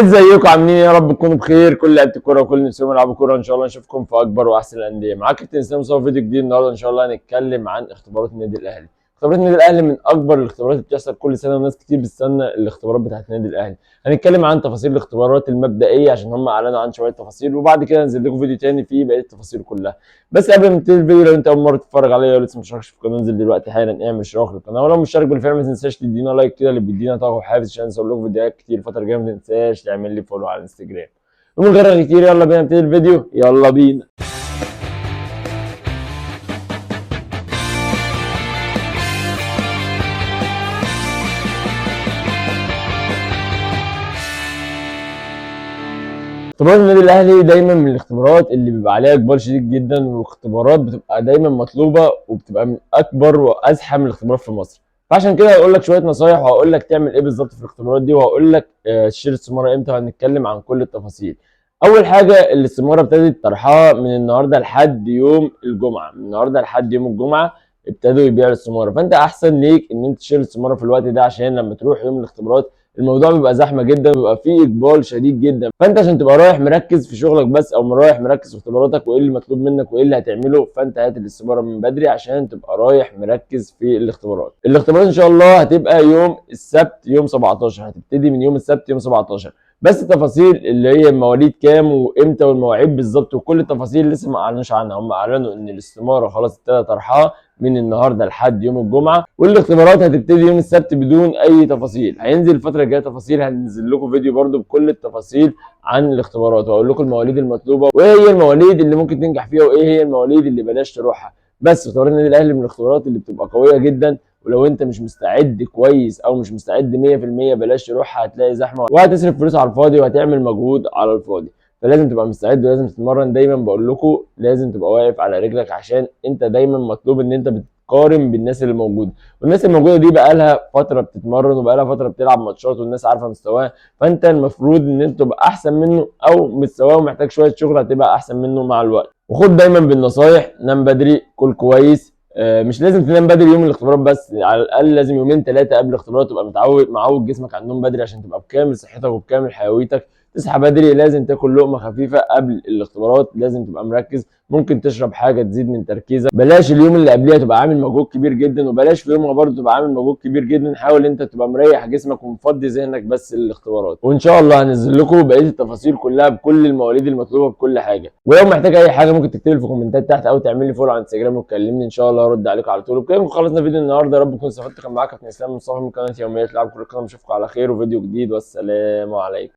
ازيكم عاملين ايه؟ يا رب تكونوا بخير. كل لعيبة الكورة وكل نفسهم يلعبوا كورة، ان شاء الله نشوفكم في اكبر واحسن الاندية. معاك كابتن اسلام مصطفى، فيديو جديد النهارده ان شاء الله هنتكلم عن اختبارات النادي الاهلي. اختبارات النادي الاهلي من اكبر الاختبارات اللي بتحصل كل سنة، وناس كتير بتستنى الاختبارات بتاعت النادي الاهلي. هنتكلم عن تفاصيل الاختبارات المبدئية عشان هم اعلنوا عن شوية تفاصيل، وبعد كده هنزل لكم فيديو تاني فيه بقية التفاصيل كلها. بس قبل ما نبتدي الفيديو، لو انت اول مرة تتفرج عليا ولسه مش في القناة، انزل دلوقتي حالا اعمل اشتراك للقناة، ولو مش شارك بالفعل ما تنساش تدينا like كده اللي بيدينا طاقة وحافز عشان نصور لكم فيديوهات كتير الفترة الجاية. ما تنساش تعمل لي follow على الانستجرام. ومن غير رغي كتير يلا بينا نبتدي الفيديو، يلا بينا. اختبارات النادي الاهلي دايما من الاختبارات اللي بيبقى عليها اقبال شديد جدا، واختبارات بتبقى دايما مطلوبه وبتبقى من اكبر وازحم الاختبارات في مصر. فعشان كده هقول لك شوية نصايح، وهقول لك تعمل ايه بالظبط في الاختبارات دي، وهقول لك تشيل الاستمارة امتى، وهنتكلم عن كل التفاصيل. اول حاجة، الاستمارة ابتدت طرحها من النهارده لحد يوم الجمعة، من النهارده لحد يوم الجمعة ابتدوا يبيعوا الاستمارة. فانت احسن ليك ان انت تشيل الاستمارة في الوقت ده، عشان لما تروح يوم الاختبارات الموضوع بيبقى زحمة جدا، بيبقى فيه اقبال شديد جدا. فانت عشان تبقى رايح مركز في شغلك بس، او رايح مركز في اختباراتك وايه اللي مطلوب منك وايه اللي هتعمله، فانت هات الاستمارة من بدري عشان تبقى رايح مركز في الاختبارات. الاختبارات ان شاء الله هتبقى يوم السبت يوم 17، هتبتدي من يوم السبت يوم 17. بس التفاصيل اللي هي مواليد كام وامتى والمواعيد بالظبط وكل التفاصيل لسه ما اعلنوش عنها. هم اعلنوا ان الاستمارة خلاص ابتدى طرحها من النهارده لحد يوم الجمعة، والاختبارات هتبتدي يوم السبت بدون اي تفاصيل. هينزل الفترة الجاية تفاصيل، هننزل لكم فيديو برده بكل التفاصيل عن الاختبارات، واقول لكم المواليد المطلوبة وايه هي المواليد اللي ممكن تنجح فيها وايه هي المواليد اللي بلاش تروحها. بس اختبارات النادي الاهلي من الاختبارات اللي بتبقى قوية جدا، ولو انت مش مستعد كويس او مش مستعد 100% بلاش تروحها، هتلاقي زحمة وهتصرف فلوس على الفاضي وهتعمل مجهود على الفاضي. فلازم تبقى مستعد ولازم تتمرن. دايما بقول لكم لازم تبقى واقف على رجلك، عشان انت دايما مطلوب ان انت بتقارن بالناس اللي موجودة، والناس اللي موجودة دي بقى لها فترة بتتمرن وبقى لها فترة بتلعب ماتشات والناس عارفه مستواها. فانت المفروض ان انت تبقى احسن منه، او مستواه ومحتاج شوية شغل هتبقى احسن منه مع الوقت. وخد دايما بالنصايح، نام بدري، كل كويس. مش لازم تنام بدري يوم الاختبارات، بس على الاقل لازم يومين ثلاثة قبل الاختبارات تبقى معود جسمك على النوم بدري عشان تبقى بكامل صحتك وبكامل حيويتك. تصحى بدري، لازم تاكل لقمة خفيفة قبل الاختبارات، لازم تبقى مركز، ممكن تشرب حاجة تزيد من تركيزك. بلاش اليوم اللي قبليها تبقى عامل مجهود كبير جدا، وبلاش في يومها برضه تبقى عامل مجهود كبير جدا. حاول انت تبقى مريح جسمك ومفضي ذهنك بس للاختبارات. وان شاء الله هنزل لكم بقية التفاصيل كلها بكل المواليد المطلوبة بكل حاجة. ولو محتاج اي حاجة ممكن تكتب لي في الكومنتات تحت، او تعمل لي follow على انستجرام وتكلمني، ان شاء الله ارد عليكم على طول. وبكده خلصنا فيديو النهارده، يا رب تكونوا استفدتوا. كان معاكم كابتن اسلام مصطفى من قناة يوميات لعب كره القدم. اشوفكم على خير وفيديو جديد، والسلام عليكم.